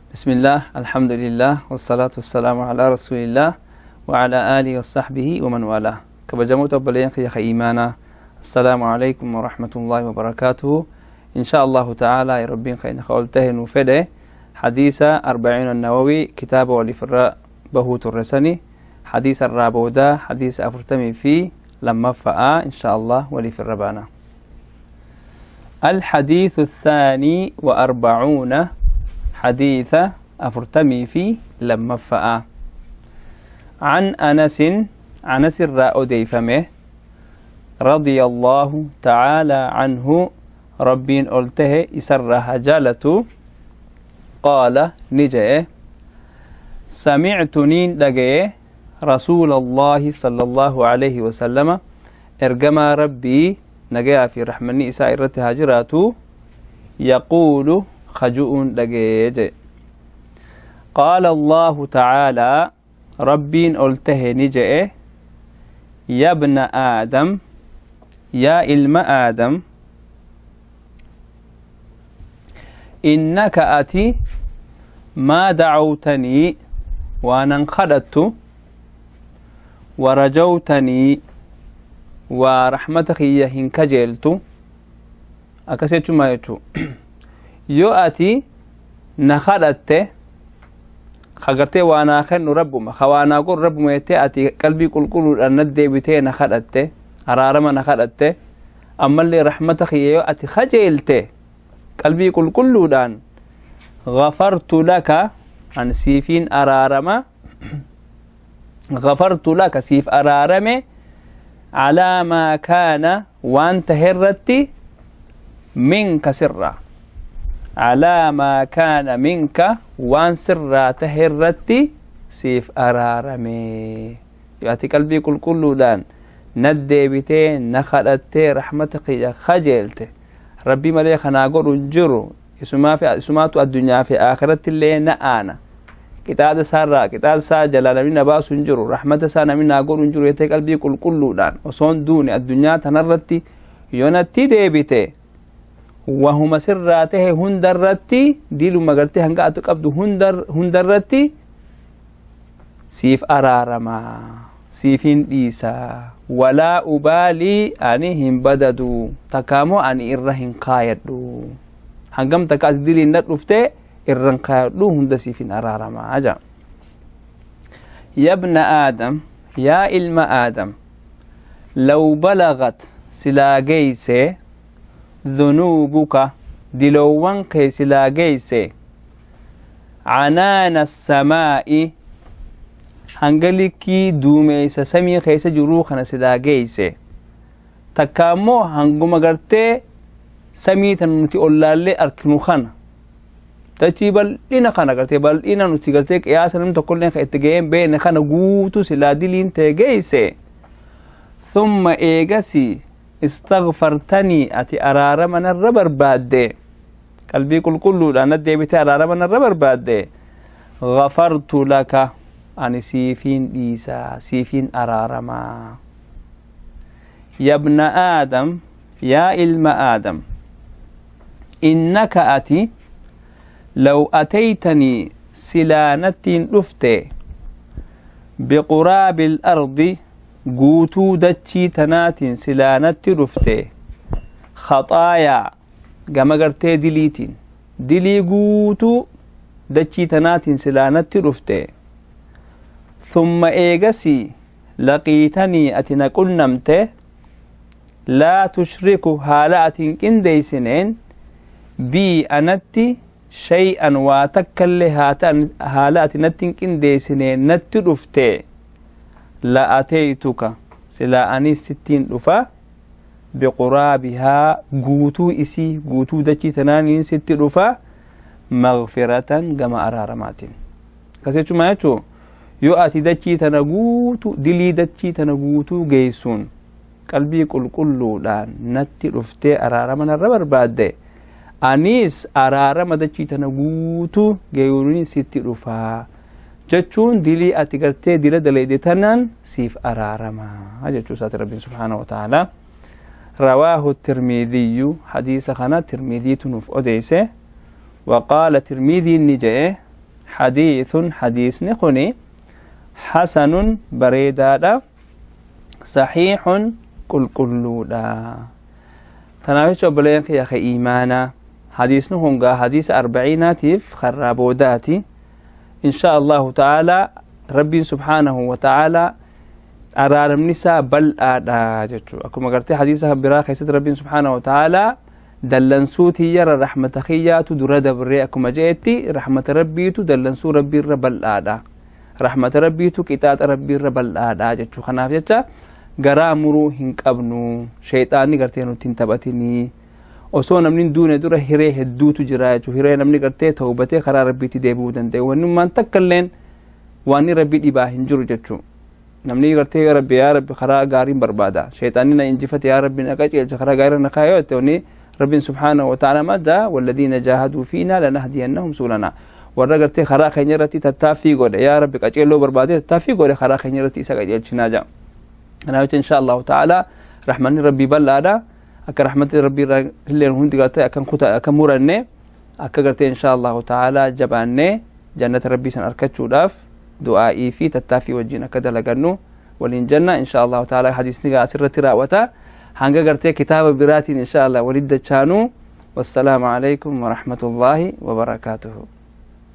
بسم الله، الحمد لله، والصلاة والسلام على رسول الله وعلى آله وصحبه ومن والاه. كبجموت أبلين خيخ إيمانا، السلام عليكم ورحمة الله وبركاته. إن شاء الله تعالى ربين خين خولته نفده حديث 40 النووي كتاب ولفراء بهوت الرسني حديث الرابودا حديث أفرتمي في لما فآ إن شاء الله ولي الربانا. الحديث 42 حديث أفرتمي في لما فآ عن أنس أنس الرأوديفمه رضي الله تعالى عنه ربين ألته إسرها جالته قال نجئ سمعت نين دقئ رسول الله صلى الله عليه وسلم إرجما ربي نجا في رحمني إسائرة هاجراتو يقول خجؤ دقئ قال الله تعالى ربين ألته نجئ يا ابن آدم يا إلم آدم إنك أتي ما دعوتني وأنا انخدت ورجوتني ورحمتك هي هنكجلت أكسيتو ما يتو يو أتي نخدت خغرتي وانا خن ربما خوانا قول ربما يتي أتي قلبي قل قل أن ندي نخدت أرارما نخدت أما اللي رحمتك هي أتي خجلت قلبي قل كل دان غفرت لك عن سيفين أرارما غفرت لك سيف أرارمي على ما كان وانت هرتي منك سرا على ما كان منك وان سرا تهرتي سيف أرارمي يأتي قلبي كل كل دان ندي بتي نخلتي رحمتك يا خجلتي ربي ملي خناقر انجرو اسماتو الدنيا في آخرة اللي نآنا كتاب سارة كتاب سا جلال من باس انجرو رحمة سانا من ناقر انجرو يتك قلبي كل كل دان وصون دوني الدنيا تنرتي يونتي ديبتي وهما سراته هندرتي ديلو مغرتي هنگا اتو قبدو هندرتي سيف أرارما سيفين ديسا ولا أبالي أني هم بددو تكامو أني إرهن قايدو هنگم تكاس ديلي نترفته إرهن قايدو هند سيفين أرارما عجا. يا ابن آدم يا إلم آدم لو بلغت سلاجيسي ذنوبك دلوان قي سلاجيسي عنان السماء hangalikii duumeysa samii keessa jiruu kana silaa geeyse takka ammoo hanguma gartee samii tan nuti ollaallee arkinu kana dachii bal'ina kana gartee bal'ina nuti gartee qiyaasa namni tokkolleen ka itti ga'een beene kana guutuu silaa diliin ta'e geeyse thumma eegasi istaghfartanii ati araarama narra barbaadde qalbii qulqulluudhaan na deebitee araarama narra barbaadde ghafartu laka أنا سيفين إيسا سيفين أرارما. يا ابن آدم يا إلم آدم إنك أتي لو أتيتني سلانة رفتي بقراب الأرض قوتو دتشي تنات سلانة رفتي خطايا جمجرتي دليتين دلي قوتو دتشي تنات سلانة رفتي ثم إيجسي لقيتني أتنا قلنمت لا تشرك هالة كندي سنين بي أنتي شيئا واتكل هالة نتن كندي سنين نترفتي لا أتيتك سلا أني 60 رفا بقرابها قوتو إسي قوتو دكي تنانين 60 رفا مغفرة جما أرارمات كسيتو ما يتو yoo ati dachii tana guutuu dilii dachii tana guutuu geessuun qalbii qulqulluudhaan natti dhuftee araarama narra barbaadde anis araarama dachii tana guutuu geeyuun sitti dhufaa jechuun dilii ati gartee dila dalayde tanaan siif araarama jechuu isaati rabbiin subhaanahu wa ta'aalaa. رواه الترمذي حديث خنا الترمذي تنف أديسه وقال الترمذي النجاء Hadiithun, hadiisni kuni hasanun, bareedaadha, saxiixun, qulqulluudha. Tanaaf jecha obboleeyyan kiyya ka iimaanaa, hadiisni kun gaa hadiisa arbaciinaatiif karraa boodaati. Insha allahu ta'aalaa Rabbiin subhaanahu wa ta'aalaa araaramni isaa bal'aadha jechuu. Akkuma gartee hadiisa biraa keessatti Rabbiin subhaanahu wa ta'aalaa dallansuu tiyyarra rahmata kiyyaatu dura dabree akkuma je'etti, rahmata Rabbiitu dallansuu Rabbiirra bal'aadha, rahmata Rabbiitu qixaaxa Rabbiirra bal'aadha jechuu. Kanaaf jecha garaa muruu hin qabnu, sheexaanni gartee nutti hin taphatinii. Osoo namni hin duune dura hiree hedduutu jira jechuu, hiree namni gartee tawbatee karaa Rabbiitti deebi'uu danda'e. Wannummaan takka illeen waan Rabbii dhibaa hin jiru jechuu. Namni gartee yaa Rabbi, yaa Rabbi, karaa gaariin barbaada, sheexaanni na injifate, yaa Rabbi na qajeelcha, karaa gaarii na kaayoo jette, wanni Rabbiin subhaanahu wa ta'ala madda walladhiina jaahaduu fiinaa lanahdiyannahum sulanaa, warra gartee karaa keenya irratti tattaaffii godhe, yaa Rabbi qajeelloo barbaade tattaaffii godhe, karaa keenya irratti isa qajeelchinaa jedha. Kanaaf jecha insha allahu ta'ala rahmanni Rabbii bal'aadha. Akka rahmanni Rabbii irraa illee hundi gartee akkan kuta akka muranne, akka gartee insha allahu ta'ala jabaannee jannata Rabbii san argachuudhaaf du'aa'ii fi tattaaffii wajjin akka dalagannu waliin janna. Insha allahu ta'ala hadiisni gaa asirratti raawwata. Hanga gartee kitaaba biraatiin insha allah walitti dachaanuu, wassalaamu alaikum warahmatullaahi wabarakaatuhu.